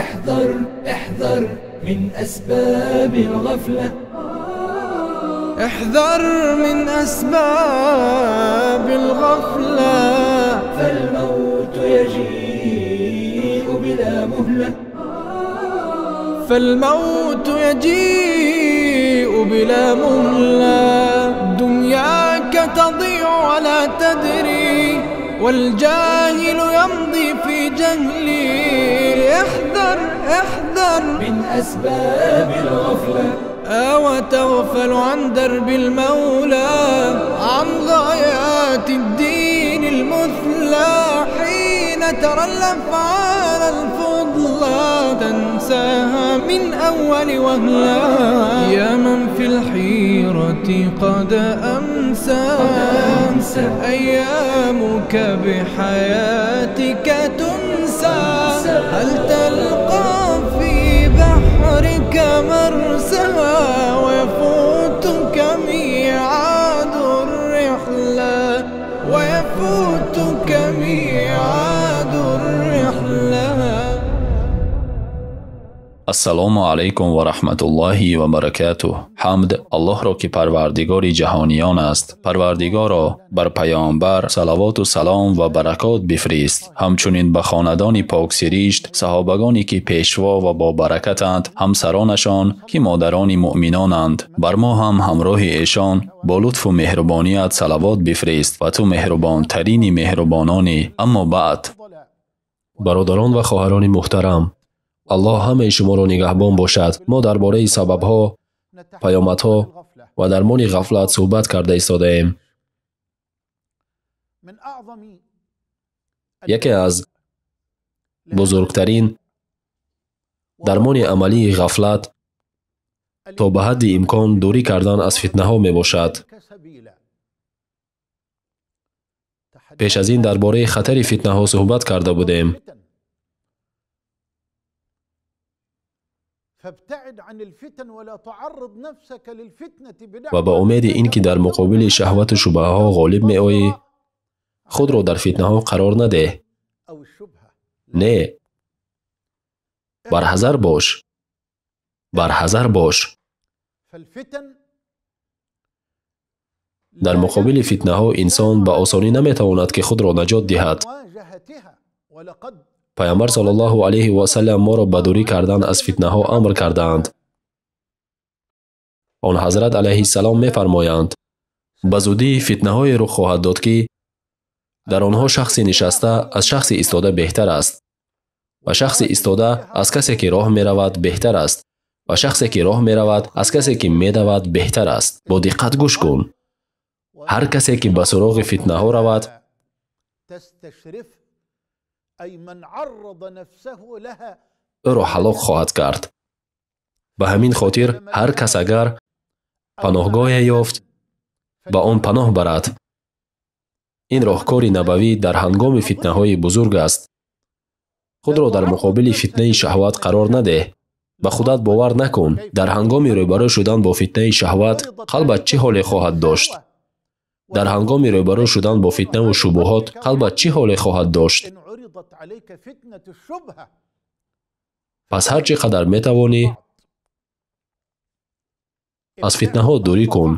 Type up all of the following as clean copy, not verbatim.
احذر احذر من أسباب الغفلة. احذر من أسباب الغفلة، فالموت يجيء بلا مهلة. فالموت يجيء بلا مهلة. دنياك تضيع ولا تدري، والجاهل يمضي في جهلي. احذر احذر من أسباب الغفلة. وتغفل عن درب المولى، عن غايات الدين المثلى. حين ترى الأفعال الفضلى تنساها من أول وهلة. يا من في الحيرة قد أمسى، أيامك بحياتك تنسى. هل تلقى في بحرك مرسى، ويفوتك ميعاد الرحلة، ويفوتك ميعاد الرحلة. Ассалому алайкум ва раҳматуллоҳи ва баракатуҳ. Ҳамд Аллоҳро, ки парвардигори ҷаҳониён аст. Парвардигоро, бар паёмбар салавоту салом ва баракот бифирист, ҳамчунин ба хонадони поксиришт, саҳобагоне ки пешво ва бобаракатанд, ҳамсаронашон ки модарони муъминонанд. Бар мо ҳам ҳамроҳи эшон бо лутфу меҳрубоният салавот бифирист ва ту меҳрубонтарини меҳрубононӣ. Аммо баъд, бародарон ва хоҳарони муҳтарам, Аллоҳ ҳамаи шуморо нигаҳбон бошад. Мо дар бораи сабабҳо, паёмадҳо ва дармони ғафлат суҳбат карда истодаем. Яке аз бузургтарин дармони амалии ғафлат то ба ҳадди имкон дурӣ кардан аз фитнаҳо мебошад. Пеш аз ин дар бораи хатари фитнаҳо суҳбат карда будем. Ва ба умеди ин ки дар муқобили шаҳвату шубҳаҳо ғолиб меоӣ, худро дар фитнаҳо қарор надеҳ. Не, барҳазар бош, барҳазар бош. Дар муқобили фитнаҳо инсон ба осонӣ наметавонад ки худро наҷот диҳад. Паёмбар саллаллоҳу алайҳи васаллам моро ба дурӣ кардан аз фитнаҳо амр кардаанд. Он ҳазрат алайҳиссалом мефармоянд: ба зудӣ фитнаҳое рух хоҳад дод, ки дар онҳо шахси нишаста аз шахси истода беҳтар аст, ва шахси истода аз касе ки роҳ меравад беҳтар аст, ва шахсе ки роҳ меравад аз касе ки медавад беҳтар аст. Бо диққат гӯш кун. Ҳар касе ки ба суроғи фитнаҳо равад, ӯро ҳалок хоҳад кард. Ба ҳамин хотир ҳар кас агар паноҳгоҳе ёфт, ба он паноҳ барад. Ин роҳкори набавӣ дар ҳангоми фитнаҳои бузург аст. Худро дар муқобили фитнаи шаҳват қарор надеҳ. Ба худат бовар накун. Дар ҳангоми рӯбарӯ шудан бо фитнаи шаҳват қалбат чӣ ҳоле хоҳад дошт? Дар ҳангоми рӯбарӯ шудан бо фитнаву шубуҳот қалбат чӣ ҳоле хоҳад дошт? Пас ҳар чӣ қадар метавонӣ аз фитнаҳо дурӣ кун.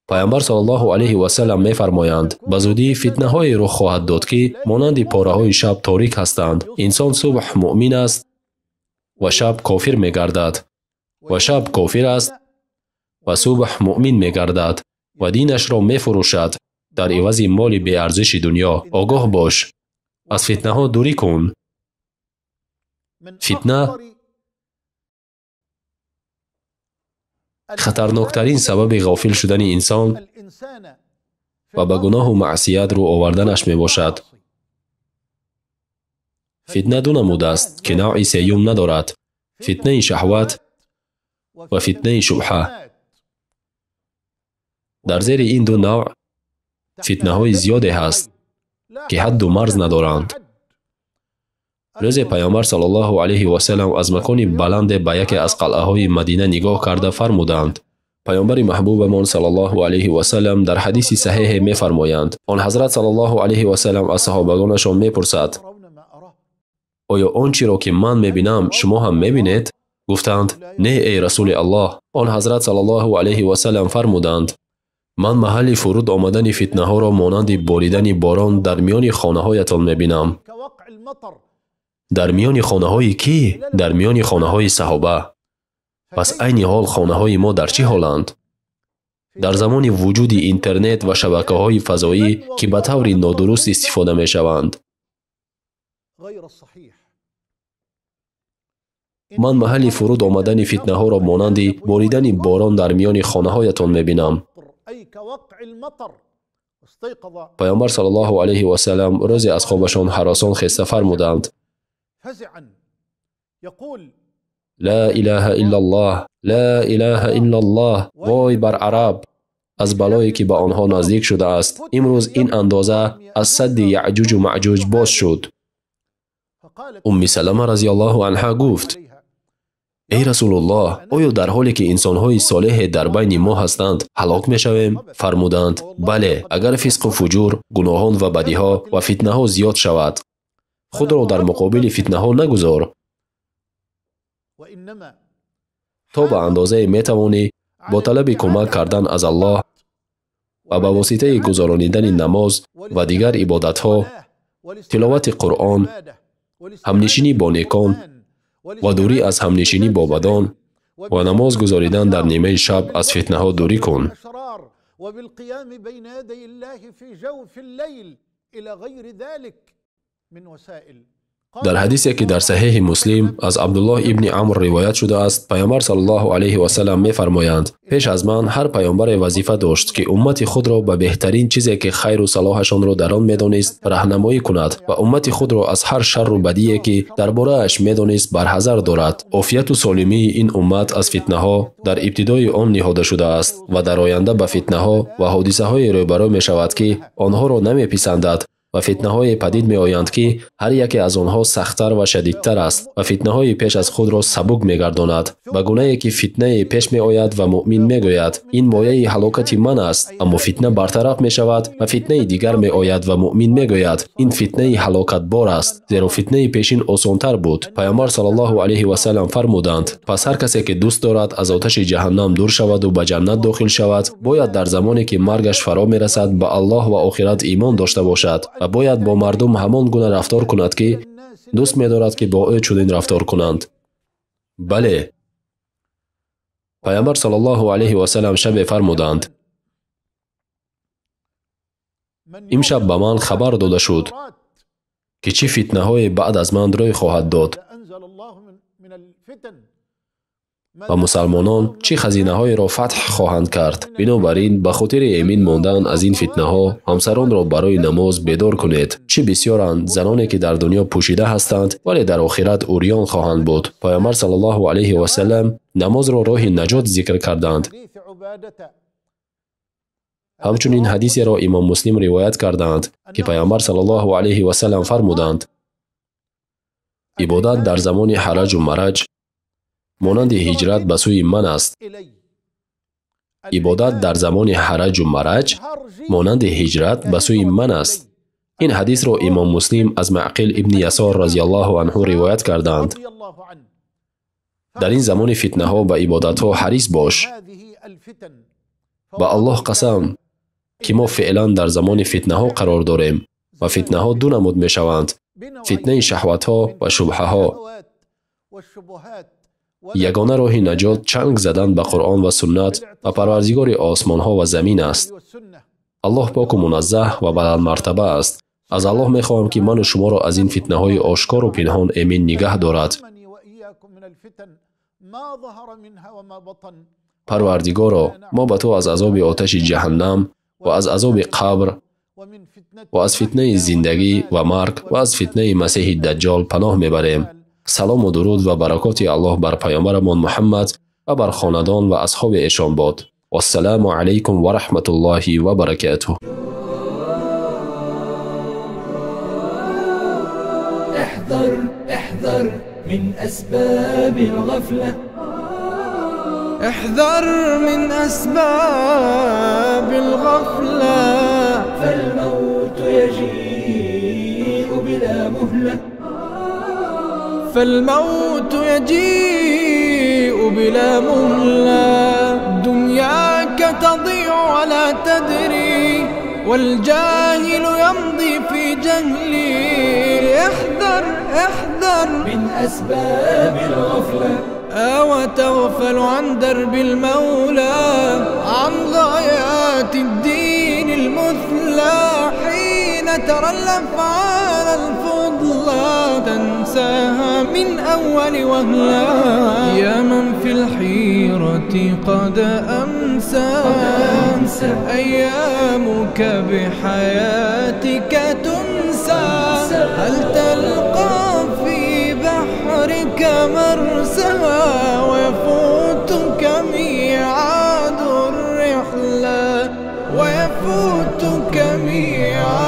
Паёмбар саллаллоҳу алайҳи васаллам мефармоянд: ба зудӣ фитнаҳое рух хоҳад дод, ки монанди пораҳои шаб торик ҳастанд. Инсон субҳ муъмин аст ва шаб кофир мегардад, ва шаб кофир аст ва субҳ муъмин мегардад ва динашро мефурӯшад дар ивази моли беарзиши дунё. Огоҳ бош, аз фитнаҳо дурӣ кун. Фитна хатарноктарин сабаби ғофил шудани инсон ва ба гуноҳу маъсият рӯ оварданаш мебошад. Фитна ду намуд аст, ки навъи сеюм надорад: фитнаи шаҳват ва фитнаи шубҳа. Дар зери ин ду навъ фитнаҳои зиёде ҳаст, ки ҳадду марз надоранд. Рӯзе паёмбар саллаллоҳу алайҳи васаллам аз макони баланде ба яке аз қалъаҳои Мадина нигоҳ карда фармуданд: Паёмбари маҳбубамон саллаллоҳу алайҳи васаллам дар ҳадиси саҳеҳе мефармоянд. Он ҳазрат саллаллоҳу алайҳи васаллам аз саҳобагонашон мепурсад: оё он чиро ки ман мебинам, шумо ҳам мебинед? Гуфтанд: не, эй расули Аллоҳ. Он ҳазрат саллаллоҳу алайҳи васаллам фармуданд: ман маҳалли фуруд омадани фитнаҳоро монанди боридани борон дар миёни хонаҳоятон мебинам. Дар миёни хонаҳои кӣ? Дар миёни хонаҳои саҳоба. Пас айни ҳол хонаҳои мо дар чӣ ҳоланд? Дар замони вуҷуди интернет ва шабакаҳои фазоӣ, ки ба таври нодуруст истифода мешаванд. Ман маҳалли фуруд омадани фитнаҳоро монанди боридани борон дар миёни хонаҳоятон мебинам. Паёмбар саллаллоҳу алайҳи васаллам рӯзе аз хобашон ҳаросон хеста фармуданд: ла илаҳа иллаллоҳ, ла илаҳа иллаллоҳ. Вой бар араб аз балое ки ба онҳо наздик шудааст. Имрӯз ин андоза аз садди яъҷуҷу маъҷуҷ боз шуд. Умми Салама разияллоҳу анҳа гуфт: эй расулуллоҳ, оё дар ҳоле ки инсонҳои солеҳе дар байни мо ҳастанд ҳалок мешавем? Фармуданд: бале, агар фисқу фуҷур, гуноҳон ва бадиҳо ва фитнаҳо зиёд шавад. Худро дар муқобили фитнаҳо нагузор. То ба андозае метавонӣ бо талаби кӯмак кардан аз Аллоҳ ва ба воситаи гузаронидани намоз ва дигар ибодатҳо, тиловати Қуръон, ҳамнишинӣ бо некон ва дурӣ аз ҳамнишинӣ бо бадон ва намоз гузоридан дар нимаи шаб аз фитнаҳо дурӣ кун. Дар ҳадисе ки дар саҳеҳи Муслим аз Абдуллоҳ ибни Амр ривоят шудааст, паёмбар саллаллоҳу алайҳи васаллам мефармоянд: пеш аз ман ҳар паёмбаре вазифа дошт, ки уммати худро ба беҳтарин чизе ки хайру салоҳашонро дар он медонист раҳнамоӣ кунад ва уммати худро аз ҳар шарру бадие ки дар борааш медонист барҳазар дорад. Офияту солимии ин уммат аз фитнаҳо дар ибтидои он ниҳода шудааст ва дар оянда ба фитнаҳо ва ҳодисаҳое рӯбарӯ мешавад, ки онҳоро намеписандад ва фитнаҳое падид меоянд, ки ҳар яке аз онҳо сахттар ва шадидтар аст ва фитнаҳои пеш аз худро сабук мегардонад, ба гунае ки фитнае пеш меояд ва муъмин мегӯяд: ин мояи ҳалокати ман аст, аммо фитна бартараф мешавад ва фитнаи дигар меояд ва муъмин мегӯяд: ин фитнаи ҳалокатбор аст, зеро фитнаи пешин осонтар буд. Паёмбар саллаллоҳу алайҳи васаллам фармуданд: пас ҳар касе ки дӯст дорад аз оташи ҷаҳаннам дур шаваду ба ҷаннат дохил шавад, бояд дар замоне ки маргаш фаро мерасад ба Аллоҳ ва охират имон дошта бошад ва бояд бо мардум ҳамон гуна рафтор кунад, ки дӯст медорад ки бо ӯ чунин рафтор кунанд. Бале, паёмбар саллаллоҳу алайҳи васаллам шабе фармуданд: имшаб ба ман хабар дода шуд, ки чӣ фитнаҳое баъд аз ман рӯй хоҳад дод ва мусалмонон чӣ хазинаҳоеро фатҳ хоҳанд кард. Бинобар ин, ба хотири эмин мондан аз ин фитнаҳо ҳамсаронро барои намоз бедор кунед. Чӣ бисёранд заноне ки дар дунё пӯшида ҳастанд, вале дар охират урён хоҳанд буд. Паёмбар саллаллоҳу алайҳи васаллам намозро роҳи наҷот зикр карданд. Ҳамчунин ҳадисеро имом Муслим ривоят кардаанд, ки паёмбар саллаллоҳу алайҳи васаллам фармуданд: ибодат дар замони ҳараҷу мараҷ монанди ҳиҷрат ба сӯи ман аст. Ибодат дар замони ҳараҷу мараҷ монанди ҳиҷрат ба сӯи ман аст. Ин ҳадисро имом Муслим аз Маъқил ибни Ясор разияллоҳу анҳу ривоят кардаанд. Дар ин замони фитнаҳо ба ибодатҳо ҳарис бош. Ба Аллоҳ қасам, ки мо феълан дар замони фитнаҳо қарор дорем ва фитнаҳо ду намуд мешаванд: фитнаи шаҳватҳо ва шубҳаҳо. Ягона роҳи наҷот чанг задан ба Қуръон ва суннат ва Парвардигори осмонҳо ва замин аст. Аллоҳ поку муназзаҳ ва баландмартаба аст. Аз Аллоҳ мехоҳам, ки ману шуморо аз ин фитнаҳои ошкору пинҳон эмин нигаҳ дорад. Парвардигоро, мо ба ту аз азоби оташи ҷаҳаннам ва аз азоби қабр ва аз фитнаи зиндагӣ ва марг ва аз фитнаи масеҳи даҷҷол паноҳ мебарем. Салому дуруд ва баракоти Аллоҳ бар паёмбарамон Муҳаммад ва бар хонадон ва асҳоби эшон бод. Вассалому алайкум ва раҳматуллоҳи ва баракатуҳ. احذر احذر من أسباب الغفلة. احذر من أسباب الغفلة، فالموت يجيء بلا مهلة، فالموت يجيء بلا مهلة. دنياك تضيع ولا تدري، والجاهل يمضي في جهلي. احذر احذر من أسباب الغفلة، أو تغفل عن درب المولى، عن غايات الدين المثلى. حين ترى الأفعال الفضلى تنساها من أول وهلة. يا من في الحيرة قد أمسى، أيامك بحياتك تنسى. هل تلقى في بحرك مرسى، ويفوتك ميعاد الرحلة، ويفوتك ميعاد